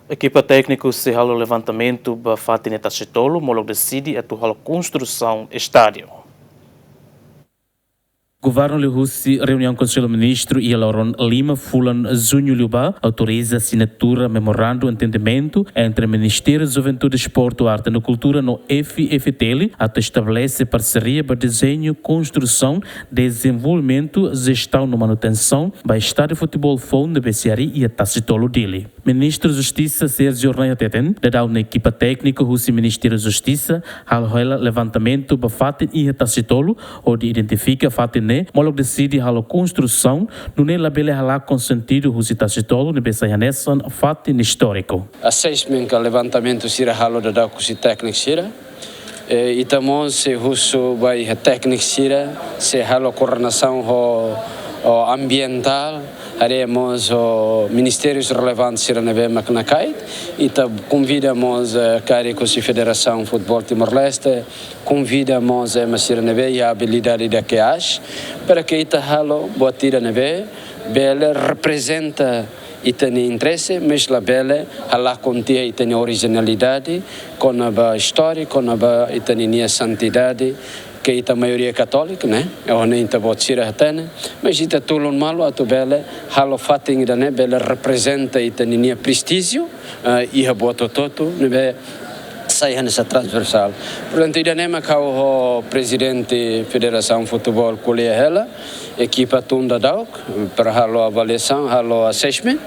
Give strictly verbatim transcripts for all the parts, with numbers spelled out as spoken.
Ekipa tékniku sei halo levantamentu ba fatin iha Tasitolu, molok deside atu halo konstrusaun estádiu. Governu liuhusi reuniaun Konsellu Ministru iha loron lima fulan Juñu liubá autoriza asinatura memorandu entendimentu entre Ministériu Juventude, Desportu, Arte no Kultura no F F T L atu estabelese parseria ba dezeñu, konstrusaun, dezenvolvimentu, jestaun no manutensaun ba estádiu futeból foun ne'ebé sei harii iha Tasitolu, Dili. Ministru Justisa Sérgio Hornai hateten, daudaun ne'e ekipa tékniku husi Ministériu Justisa halo hela levantamentu ba fatin iha Tasitolu, hodi identifika fatin ne'e, molok deside halo konstrusaun, nune'e labele halakon sentidu husi Tasitolu ne'ebé sai hanesan fatin istóriku. Assessment ka levantamentu sira halo daudauk husi tékniku sira. Eh, ita mós sei husu ba iha tékniku sira, sei halo koordenasaun ho, ho ambientál, haree mós ho ministérius relevante sira ne'ebé mak nakait. Ita konvida mós, eh, karik husi Federasaun Futeból Timor-Leste, konvida mós, eh, ema sira ne'ebé iha abilidade ida ke aas, para ke ita halo buat ida ne'ebé bele reprezenta ita-nia interese, mas labele halakon tiha ita-nia orijinalidade, kona-ba istória, kona-ba ita-nia santidade, ke ita maioria katóliku, ne'e? Ohin ita-boot sira hatene, mas ita tulun malu atu bele halo fatin ida-ne'e bele reprezenta ita-nia prestíjiu, eh, iha buat hotu-hotu ne'ebé sai hanesan transversál. Portantu, ida-ne'e mak ha'u ho prezidente Federasaun Futeból ko'alia hela, ekipa tun daudauk para halo avaliasaun, halo assessment,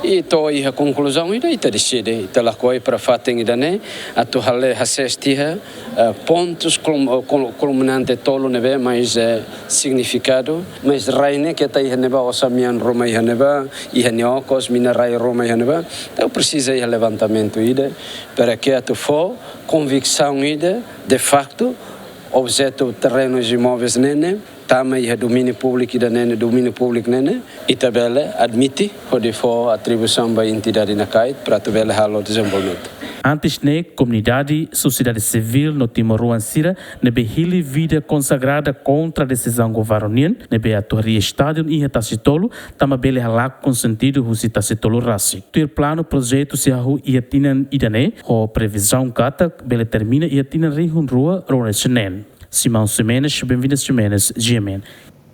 i to'o iha konkluzaun ida ita deside, ita lakohi para fatin ida-ne'e, atu halo assess tiha, eh, pontus kulm-, eh, kul-, kulminante tolu ne'ebé mais, eh, signifikadu, mais rai ne'e ke ta iha ne'ebá, osan-mean ruma iha ne'ebá, iha nia okos, mina-rai ruma iha ne'ebá. Entaun presiza iha levantamentu ida, para ke atu fó konviksaun ida, de facto, objetu terrenus imóveis ne'e ne'e tama iha domíniu públiku ida ne'e ne'e, domíniu públiku ne'e ne'e, ita bele admite hodi fó atribuisaun ba entidade nakait para atu bele halo dezenvolvimentu. Antes ne'e, komunidade, sosiedade sivíl no timoroan sira ne'ebé hili vida konsagrada kontra desizaun governu nian ne'ebé atu harii estádiu iha Tasitolu, tanba bele halakon sentidu husi Tasitolu rasik. Tuir planu, projetu sei hahú iha tinan ida-ne'e, ho previzaun katak bele termina iha tinan rihun rua ruanulu-resin-neen. Simão Ximenes, Benvinda Ximenes, G M N.